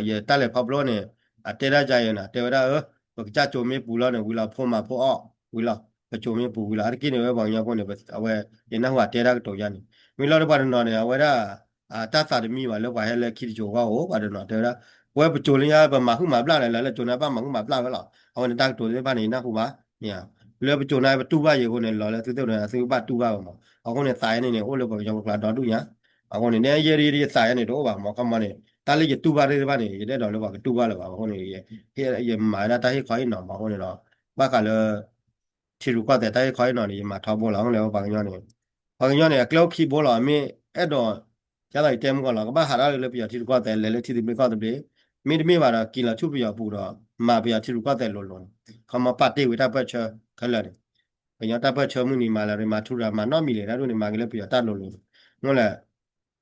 ယတၢ်လဲၤခီဖျိန့ၣ် အတဲဒၣ်ယၤအံၤန့ၣ် တဲဝဲဒၣ် အၢ ပကစၢ်ကၠိမ့ၢ်ပူၤလီၤန့ၣ် ဝံၤလီၤ ဖိမၤဖိအီၣ်ဝံၤလီၤ ပကၠိမ့ၢ်ပူၤဝံၤလီၤ အါတက့ၢ်န့ၣ်ဝဲပှၤကညီဖိန့ၣ် အဝဲ ယနၢ်ဟူအတဲတၢ်ကတိၤယါန့ၣ် မ့ၢ်လီၤဒီးပှၤတနီၤန့ၣ် အဝဲဒၣ် တၢ်သးတမံဘၣ်လၢပှၤဟဲလၢခံတကၠိအဂီၢ်အိၣ် ပှၤတနီၤတဲဝဲဒၣ် ပဝဲပကၠိလၢညါ ပမၤဟုၣ်မၤဘျၣ်န့ၣ် လၢလၢကၠိန့ၣ် ဘၣ်မၤဟုၣ်မၤဘျၣ်ဝဲလီၤ အဝဲန့ၣ်တၢ်ကတိၤသ့ၣ်တဖၣ်န့ၣ် ယနၢ်ဟူဘၣ် လၢပကၠိန့ၣ် ပတူၢ်ဘၣ်ယၤအဃိန့ၣ် လီၤလၢသုသ့ၣ်န့ၣ် သုဘၣ်တူၢ်ဘၣ်ဝဲမး အဃိန့ၣ် သးယါန့ၣ်န့ၣ် အိၣ်လၢပှၤကညီဖိကျါဒီဒူၣ်ညါ အဃိန့ၣ် နဲယဲဒၣ်ယသးယါန့ၣ်တအိၣ်ဘၣ်မး ခီမီန့ၣ် တၢ်လၢယတူၢ်ဘၣ်သ့ၣ်တဖၣ်န့ၣ် ယတအဲၣ်ဒိးလၢပှၤကတူၢ်ဘၣ်လၢၤဘၣ် အဃိန့ၣ် ယမၤဝဲဒၣ်တၢ်ဟ့ၣ်ခီဟ့ၣ်နီၤမး အဃိန့ၣ်ဒီး ဘၣ်ဃးလၢ ထံရူၢ်ကီၢ်သဲးတၢ်ဟ့ၣ်ခီဟ့ၣ်နီၤန့ၣ် ယမၤထီဘိလီၤ အဃိန့ၣ်ပှၤကညီန့ၣ် ပှၤကညီန့ၣ် အကျဲအိၣ်ခံဘိလီၤ မ့ၢ်အဲၣ်ဒိး ကၢ်သိးယတဲမုၢ်ကီၢ်လီၤ ကဘၣ်ဟးထီၣ်လၢပယီၤထံရူၢ်ကီၢ်သဲး လဲၤလၢထံသဘျ့ကီၢ်သဘျ့ မ့တမ့ၢ်ဘၣ်ဒီး က့ၤလီၤဆူပယီၤပူၤဒီး မၤပယီၤထံရူၢ်ကီၢ်သဲးလိၤလိၤန့ၣ် ခီမီပာ်တ့ၢ်ဝံၤတၢ်ပၢၢ်ဆၢခဲလၢာ်န့ၣ် ပယီၤတၢ်ပၢၢ်ဆၢမုၢ်နံၤမၤလၢ ရ့မၤထူရၤမၤနီတမံၤလဲၣ် တၢ်ဒ်န့ၣ် မၤက့ၤလၢပယီၤတၢ်လိၤလိၤန့ၣ် မ့ၢ်လဲၣ်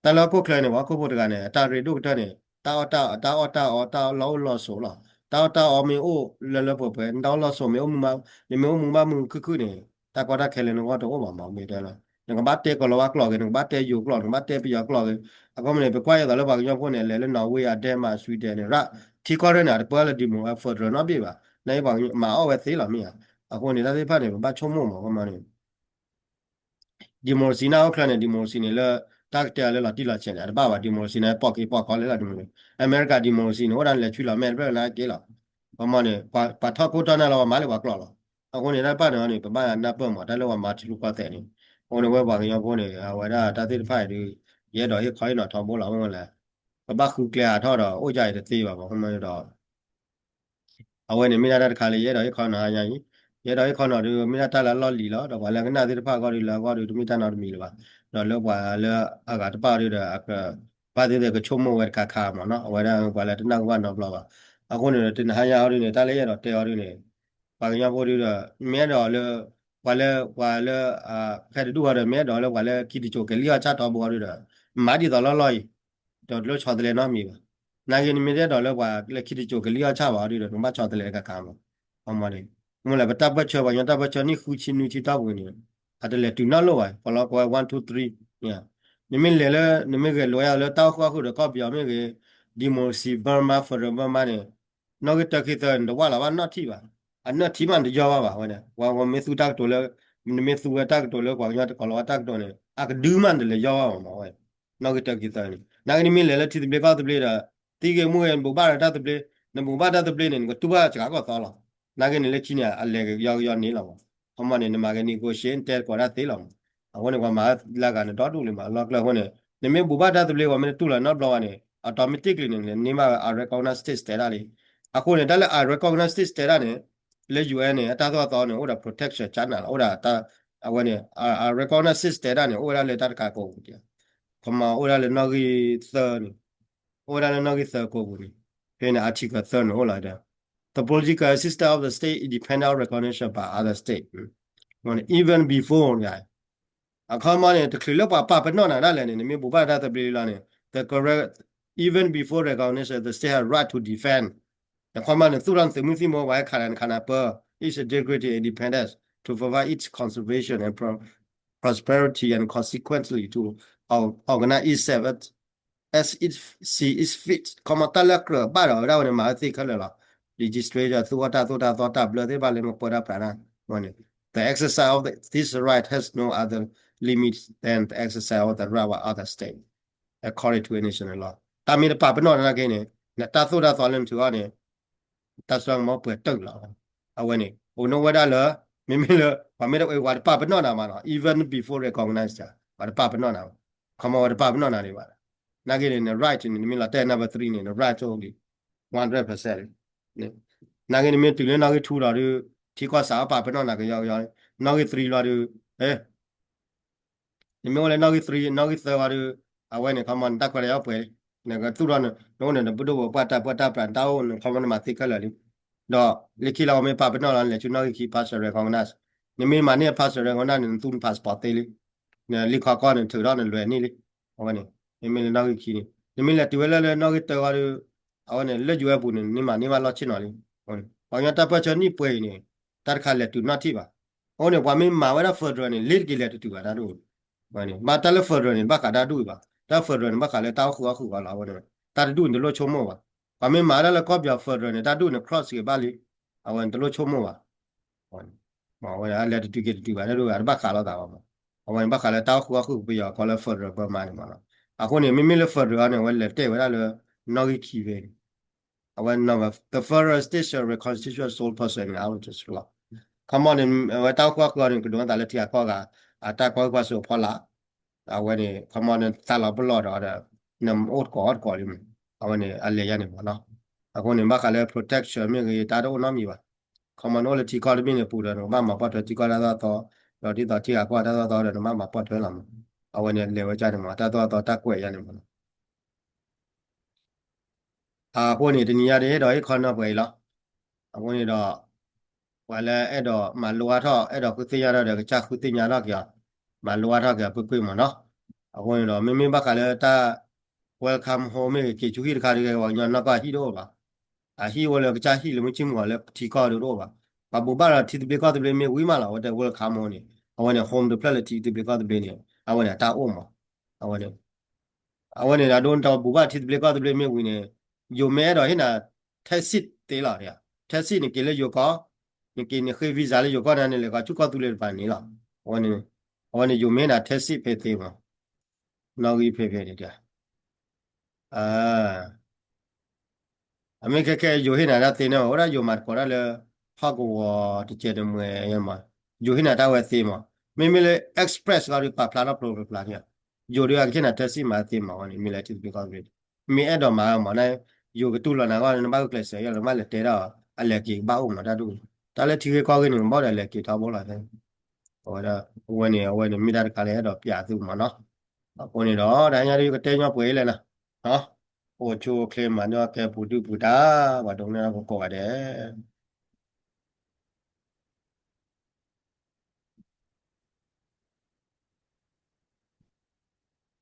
တၢ်လၢဟီၣ်ခိၣ်ချၢန့ၣ် ပှၤဟီၣ်ခိၣ်ဖိတဂၤန့ၣ် အတၢ်ရ့ဒိၣ်ကတၢၢ်န့ၣ် တၢ်အီၣ်တၢ်အီ တၢ်အီၣ်တၢ်အီ တၢ်လီၢ်အိၣ်လီၢ်ဆိးလီၤ တၢ်အီၣ်တၢ်အီမ့ၢ်အိၣ်လၢလၢပှဲၤပှဲၤ နတၢ်အိၣ်လီၢ်ဆိးမ့ၢ်အိၣ်မူဘၣ် နမ့ၢ်အိၣ်မူဘၣ်မုာ်ခုၣ်ခုၣ်န့ၣ် တၢ်ကီတၢ်ခဲလၢနဂီၢ်တအိၣ်ဘၣ်မး မ့ၢ်တဲလီၤ နကဘၣ်တဲကီၤလၤဝါကျိာ်ဂ့ၤ နကဘၣ်တဲယိၤကျိာ် နကဘၣ်တဲပယီၤကျိာ်ဂ့ၤ အဃိန့ၣ် ပကွၢ်ယသိးလၢပှၤကညီဖိန့ၣ် လဲၤလၢ Norway အ Denmark Sweden န့ၣ် ရၣ် ထံကီၢ်ရဲၣ်န့ၣ် အတပၢလၢ demo federal နီတဘ့ၣ်ဘၣ် နပှၤမၤအီၣ်ဝဲသ့လီၤမ့ၢ်ဧါ အဃိန့ၣ် တၢ်သ့ၣ်တဖၣ်န့ၣ် ပဘၣ်ဆိကမိၣ်မး ခီမီန့ၣ် democracy န့ၣ် အိၣ်ချၢန့ၣ် democracy န့ၣ်လၢ တၢ်ကတဲအီၤလၢလီၤတံၢ်လီၤဆဲးန့ၣ် အတဘၣ်ဘၣ် democracy န့ၣ် ပိာ်က့ၤပိာ်ခီလၢလီၤ democracy အမဲရကၤ democracy န့ၣ် အိၣ်ဒၣ်လဲၤဆူလီၤမဲာ်တဖျၢၣ်နာ်က့လီၤ ခီမီန့ၣ် ပှၤထီၣ်ခိၣ်ထီၣ်နၢ်လီၤ ပှၤမၤလၢပှၤကျိာ်လီၤ အဃိန့ၣ် တၢ်တဖၣ်န့ၣ်န့ၣ် ပဘၣ်နၢ်ပၢၢ်မး တၢ်လၢပှၤမၤထံရူၢ်ကီၢ်သဲးန့ၣ် အဃိန့ၣ် ဝဲပှၤကညီဖိန့ၣ် အဝဲဒၣ်တၢ်သ့ၣ်တဖၣ်အံၤဒုး ယအဲၣ်ဒိးဟ့ၣ်ခီဟ့ၣ်နီၤထီဘိလီၤ မ့ၢ်လဲၣ် ပဘၣ်ဃုကျဲအါထီၣ်ဒီး အိၣ်ယါအံၤတသ့ဘၣ် ခီမီဒီး အဝဲန့ၣ်မ့ၢ်ဒၣ်တၢ်တခါလၢယအဲၣ်ဒိးဟ့ၣ်ခီနီၤညါအံၤ, ယအဲၣ်ဒိးဟ့ၣ်ခီနီၤဒုး မ့ၢ်ဒၣ်တၢ်လၢအလီၢ်လံၤလီၤ. ဒီးပှၤလၢကနၣ်သ့ၣ်တဖၣ်အဂီၢ်ဒုး လၢအဂီၢ်ဒုး တမ့ၢ်တၢ်နီတမံၤလၢၤဘၣ်. ဒီးလၢပှၤလၢအဂၤတဖၣ်ဒုးဒီး ဘၣ်သ့ၣ်သ့ၣ်ကဆိကမိၣ်ဝဲတခါခါမ့ၢ်နီၤ, အဝဲဒၣ်ပှၤလၢတနၢ်ဟူဘၣ်နီတဘျီဘၣ်. အဃိန့ၣ်ဒီး တနံၤညါအီၤဒုးန့ၣ် တၢ်လၢယအဲၣ်ဒိးတဲအီၤဒုးန့ၣ် ပှၤကညီဖိဒုးဒီး မ့ၢ်အဲၣ်ဒိးလၢ ပှၤလၢ ပှၤလၢ ဖဲတဒူၣ်အီၤဒီး မ့ၢ်အဲၣ်ဒိးလၢပှၤလၢခံတစိၤကလံၣ်အီၣ်ဆၣ်ထီဘိအီၤဒုးဒီး မၤဒ်သိးလီၢ်လီၢ်အံၤ ဒီးတလိၣ်ဆီတလဲနီတမံၤဘၣ်. နာ်က့နမ့ၢ်တအဲၣ်ဒိးလၢပှၤလၢခံတစိၤကလံၣ်အီၣ်ဆၣ်ဘၣ်အီၤဒုးဒီး နကဘၣ်ဆီတလဲတခါခါမး. အမ့ၢ်န့ၣ် မ့ၢ်လၢပတၢ်ပၢၢ်ဆၢ ပှၤကညီတၢ်ပၢၢ်ဆၢနံၣ်ဃုဆံနွံဆံတီၢ်ပူၤန့ၣ် အတလဲၤတုၤနီတလိၣ်ဘၣ်. ပှၤလီၤကွဲ one two three န့ၣ် နမ့ၢ်လဲၤလၢ နမ့ၢ်ဂဲၤလိာ်ယၤလၢတၢ်အိၣ်ဃူအိၣ်ဃုာ်ဒီးကီၢ်ပယီၤမ့ၢ်ဂ့ၤ democracy Burma federal Burma န့ၣ် နီၣ်ဂံၢ်တၢခံသၢန့ၣ် တဝၢ်လီၤဘၣ်နီၢ်ထံၣ်ဘၣ်. အနီၢ်ထံၣ်မးနတယီၢ်ဘၣ်ဘၣ်ဝဲန့ၣ် ပှၤမ့ၢ်သူတၢ်ကတိၤလၢ နမ့ၢ်သူဝဲတၢ်ကတိၤလၢပှၤကညီတကိးလီၤဝဲတၢ်ကတိၤန့ၣ် အကဒုမးနတလဲၤယီၢ်ဘၣ်မးဝဲ နီၣ်ဂံၢ်တၢခံသၢန့ၣ် နာ်က့နမ့ၢ်လဲၤလၢထံသဘျ့ကီၢ်သဘျ့ဒီး သံဂ့ၤမူဂ့ၤ နဘူၣ်ဘၣ်ဒီးတၢ်သဘျ့ နဘူၣ်ဘၣ်တၢ်သဘျ့န့ၣ် နကတူၢ်ဘၣ်စှၤကီၢ်သီလီၤ. နာ်က့န့ၣ်လၢခံန့ၣ် အလဲၤကယီကယီန့ၣ်လီၤမး. ခီမီန့ၣ် နမၤက negotiate တဲသကိးတၢ်သ့လီၤမး. အဃိန့ၣ် ပှၤမၤလၢဂၤန့ၣ်ဒီဒူၣ်လံမး အလီၢ်ကျၢၢ်အဃိန့ၣ် နမ့ၢ်ဘူၣ်ဘၣ်တၢ်သဘျ့ ပှၤမ့ၢ်တတူၢ်လီၤနီတဘျီဘၣ်န့ၣ် automatically န့ၣ် နမ့ၢ်ဘၣ် unrecognized state status လံ. အဃိန့ၣ် တၢ်လၢ unrecognized state status န့ၣ် လၢ ယူဢၣ်အ့ၣ် န့ၣ် အတၢ်သိၣ်တၢ်သီန့ၣ် အိၣ်ဒီး protection ကၠါနၤလီၤ အိၣ်ဒီး အဝဲန့ၣ် unrecognized state status န့ၣ် အိၣ်ဝဲဒၣ်လၢတၢ်တခါကိးပူၤ ခီမီ အိၣ်ဝဲဒၣ်လၢနီၣ်ဂံၢ်သၢန့ၣ် အိၣ်ဝဲဒၣ်လၢနီၣ်ဂံၢ်သၢကိးပူၤန့ၣ် ဖဲန့ၣ် article သၢန့ၣ်အိၣ်လီၤဒီး the political existence of the state independent of recognition by other state, even before အခီမီန့ၣ် တချုးလၢပှၤပာ်ပနီၣ်နၤဒၣ်လဲာ်န့ၣ် နမ့ၢ်ဘူၣ်ဘၣ်တၢ်သဘျ့လံလီၤန့ၣ် the correct, even before recognition, the state has right to defend နခီမီန့ၣ် သူၣ်ထီၣ်နသုးမုၢ်သံၣ်ဘိ ပှၤဟဲခးနၤနခးနၤပၢ its integrity and independence to provide its conservation and pro-, prosperity and consequently to or-, organize itself as as it see is fit ခီမီတၢ်လၢကြၢးဘၣ်ဒီးဝဲဒၣ်ဝဲန့ၣ် မၤဝဲသ့ခဲလၢာ်လီၤ. legislature သူၣ်အီၣ်တၢ်သိၣ်တၢ်သီတၢ်ဘျၢသ့ၣ်တဖၣ်လၢမ့ၢ်ပၢတၢ်ပြးတၢ်န့ၣ် the exercise of the, this right has no other limit than the exercise of the right of other state according to international law တၢ်မ့ၢ်တပာ်ပနီၣ်နၤနာ်က့န့ၣ် နတၢ်သိၣ်တၢ်သီလၢနထုးအီၣ်န့ၣ် တၢ်စိတၢ်ကမီၤပှဲၤတုာ်လီၤ. အဝဲန့ၣ် အိၣ်နီၣ်ဝဲဒၣ်လၢ မ့မ့ၢ်လၢ ပှၤမ့ၢ်တ ပှၤတပာ်ပနီၣ်နၤမးနီၤ even before recognize ပှၤတပာ်ပနီၣ်နၤဘၣ်. ခီမီဝဲတပာ်ပနီၣ်နၤဒံးဘၣ်. နာ်က့န့ၣ် န right န့ၣ် နမ့ၢ်လီၤတဲာ် number three န့ၣ် န right အိၣ်လံ one hundred percent လံ. နာ်က့နမ့ၢ်တုၤလၢနီၣ်ဂံၢ် two လီၤဒုး ထံကီၢ်စးအီၣ်ပာ်ပနီၣ်နၤကယီကယီ နီၣ်ဂံၢ် three လီၤဒုး နမ့ၢ်အိၣ်လၢနီၣ်ဂံၢ် three နီၣ်ဂံၢ် သၢ ဝံၤဒီး အဝဲန့ၣ် ခီမီ နတၢ်ခွဲးတၢ်ယာ်ပှဲၤလံ. နကသူၣ်ထီၣ်န့ၣ် နအိၣ်န့ၣ် နပဒိၣ်ပပှၢ်တၢ်ပၢတၢ်ပြး နတၢ်အိၣ်န့ၣ် ခီမီ နမၤသ့ခဲလၢာ်လံ. ဒီးလၢခံလီၤ ပမ့ၢ်ပာ်ပနီၣ်လီၤ နလဲၤဆူနီၣ်ဂံၢ်ခံ partial recognize နမ့ၢ်မၤန့ၢ် partial recognize န့ၣ် နသူ န passport သ့လံ. နလံာ်ခီကီၢ်န့ၣ် ထုးထီၣ်နလွဲၤန့ၢ်လံ. အဝဲန့ၣ် မ့မ့ၢ်လၢနီၣ်ဂံၢ်ခံန့ၣ် နမ့ၢ်လဲၤတုၤဝဲလၢလၢနီၣ်ဂံၢ်တၢ ဝံၤဒီး အဝဲန့ၣ် လၢ ယူၢ်အ့ၣ် ပူၤန့ၣ် နမၤန့ၢ်ဘၣ်လီၢ်ဆ့ၣ်နီၤလံ. ပှၤကညီတၢ်ပၢၢ်ဆၢနံၣ်ပှဲၤအံၤန့ၣ် တၢ်တခါလဲၤတုၤနီၣ်ထံၣ်ဘၣ်. အဃိန့ၣ် ပှၤမ့ၢ်မၤဝဲဒၣ် federal န့ၣ် လ့ၤတက့ၤလဲၤတတုၤဘၣ်တၢ်ဒ်အံၤ. ဘၣ်တၢ်လၢ federal န့ၣ် ဘၣ်ဃးတၢ်ဒ်အံၤဘၣ်. တၢ် federal န့ၣ် ဘၣ်ဃးလၢတၢ်အိၣ်ဃုာ်အီၣ်ဃုာ်အီလီၤ. အဝဲန့ၣ် တၢ်တဒ်အံၤ နတလိၣ်ဆိကမိၣ်ဘၣ်. ပှၤမ့ၢ်မၤဒၣ်လၢကီၢ်ပယီၤ federal န့ၣ် တၢ်ဒူၣ်န့ၣ် cross က့ၤဘၣ်လံ, အဝဲန့ၣ်တလိၣ်ဆိကမိၣ်ဘၣ်. အဝဲလဲၤတတုၤက့ၤတတုၤဘၣ် တၢ်ဒူၣ်ဂၤတဘၣ်ဃးလိာ်သးဘၣ်မး. အဝဲန့ၣ်ဘၣ်ဃးလၢတၢ်အိၣ်ဃူအိၣ်ဃုာ်ကပယီၤကီၢ်လၢ federal ပၢမးန့ၣ်မးလီၤ. အဃိန့ၣ် မ့မ့ၢ်လၢ federal န့ၣ် အဝဲလဲၤတဲဝဲဒၣ်လၢ နီၣ်ဂံၢ်ခံဖဲန့ၣ် အဝဲ the federal state shall reconstitute a sole person in Arunachal လီၤ. ခီမီန့ၣ် အဝဲတၢ်အိၣ်ဃူအိၣ်ဃုာ်န့ၣ် ကဒိးသးလၢထံဂၤကီၢ်ဂၤ အတၢ်ကွၢ်ဟုၣ်ကွၢ်စိးအဖီလာ် အဝဲန့ၣ် ခီမီန့ၣ် သးလီၤပလီၢ်ဒီး နအိၣ်တကိးအီၣ်တကိးလံမး. အဝဲန့ၣ် အလဲၤယါန့ၣ်မးနီၤ. အဃိန့ၣ် ဘၣ်ဃးလၢ protection မ့ၢ်ဂ့ၤ တၢ်တအိၣ်နီတမံၤဘၣ်. ခီမီနအိၣ်လၢထံကီၢ်တဘ့ၣ်န့ၣ်ပူၤဒီး နကဘၣ်မၤပိာ်ထွဲထံကီၢ်တၢ်သိၣ်တၢ်သီ, ဒီးဒ်သိးထံဂၤကီၢ်တၢ်သိၣ်တၢ်သီဒီး နဘၣ်မၤပိာ်ထွဲလီၤမး. အဝဲန့ၣ်လဲၤဝဲကၢ်န့ၣ်မး တၢ်သိၣ်တၢ်သီတၢ်ကွဲးယါန့ၣ်မးနီၤ. အဃိန့ၣ် တနံၤညါဒ်အဲၣ်ဒိးဟ့ၣ်ခီနီၢ်ပှဲၤအံၤလီၤ. အဃိန့ၣ်ဒီး ပှၤလၢအဲၣ်ဒိးမၤလိအါထီၣ် အဲၣ်ဒိးဃုသ့ၣ်ညါထီၣ်ဒီး ကစၢ်ဃုသ့ၣ်ညါထီၣ်က့ၤအီၤ, မၤလိအါထီၣ်က့ၤအီၤကွ့ၢ်ကွ့ၢ်မးနီၤ. အဃိန့ၣ်ဒီး မ့မ့ၢ်ဘၣ်ဃးလၢတၢ် welcome home မ့ၢ်ဂ့ၤ က့ၤဆူဟံၣ်တခါဒ်ဂ့ၤ ပှၤကညီနီၢ်ကီၢ်ဟံၣ်တအိၣ်ဘၣ်. အဟံၣ်အိၣ်လၢကစၢ်ဟံၣ်လၢမုၢ်ဆ့ၣ်မုၢ်ဂီၤလၢထံကီၢ်ဒၣ်တအိၣ်ဘၣ်. ပှၤဘိးဘၣ်ဒီးထံသဘျ့ကီၢ်သဘျ့မ့ၢ်ဝံၤမးလီၤ အဝဲတဲ welcome home န့ၣ် အဝဲန့ၣ် home တဖျၢၣ်လၢထံသဘျ့ကီၢ်သဘျ့န့ၣ် အဝဲန့ၣ်အတၢ်အိၣ်မး. အဝဲန့ၣ် အဝဲန့ၣ် အဒိ နတဘိးဘၣ်ထံသဘျ့ကီၢ်သဘျ့မ့ၢ်ဝံၤန့ၣ် ယိၤမ့ၢ်အဲၣ်ဒိးဟ့ၣ်နၤ taxi သ့လီၤ. taxi နက့ၤလၢယိၤကီၢ်, နက့ၤနဃ့ visa လၢယိၤကီၢ်န့ၣ် နလဲၤကီးဆူကီၢ်သူလ့ၤတပၤန့ၣ်လီၤ. အဝဲန့ၣ် အဝဲန့ၣ် ယိၤမ့ၢ်ဟ့ၣ်နၤ taxi ဖဲသ့မး, နီၣ်ဂံၢ်ဖဲဖဲန့ၣ်တၢ် အမ့ၢ်ခဲခဲ ယိၤဟ့ၣ်နၤတၢ်သ့န့ၣ် အိၣ်ဒၣ်ယိၤမၤသကိးတၢ်လၢ ဟီၣ်ကဝီၤတကဲးတမှဲၤမး, ယိၤဟ့ၣ်နၤတၢ်ဝဲသ့မး, မ့မ့ၢ်လၢ express လီၤဒီးပာ်ဖျါထီၣ်ဖျိဖျိဖျါန့ၣ်, ယိၤဒီးအကဟ့ၣ်နၤ taxi မၤသ့မး အဝဲန့ၣ် မ့ၢ်လၢထံသဘျ့ကီၢ်သဘျ့, မ့ၢ်အဲၣ်ဒိးမၤမးန့ၣ် ယိၤကတူၢ်လိာ်နၤဂီၢ်န့ၣ် နဘၣ်ဂုာ်ကျဲးစၢးယီၤလၢမ့ၢ်လဲၤတဲဒၣ်အီၤ အလဲၤက့ၤကဘၣ်အိၣ်မးတၢ်ဒူၣ်, တၢ်လၢထံဂ့ၢ်ကီၢ်ဂ့ၢ်န့ၣ် ဘၣ်ဒီးလဲၤက့ၤထီဘိလီၤ. အဝဲဒၣ် အဝဲန့ၣ် အဝဲန့ၣ်မ့ၢ်တၢ်တခါလၢအဲၣ်ဒိးပျးသုမးနီၤ, အဃိန့ၣ်ဒီး တဟါညါဒ်ယကတဲညီပှဲၤအံၤလဲၣ်နီၤ, အိၣ်ဆူၣ်အိၣ်ချ့မၤန့ၢ်အီၣ်ကဲပူၤဒုၣ်ပူၤဒါ, ပှၤဒိကနၣ်တၢ်ဖိကိးဂၤဒဲး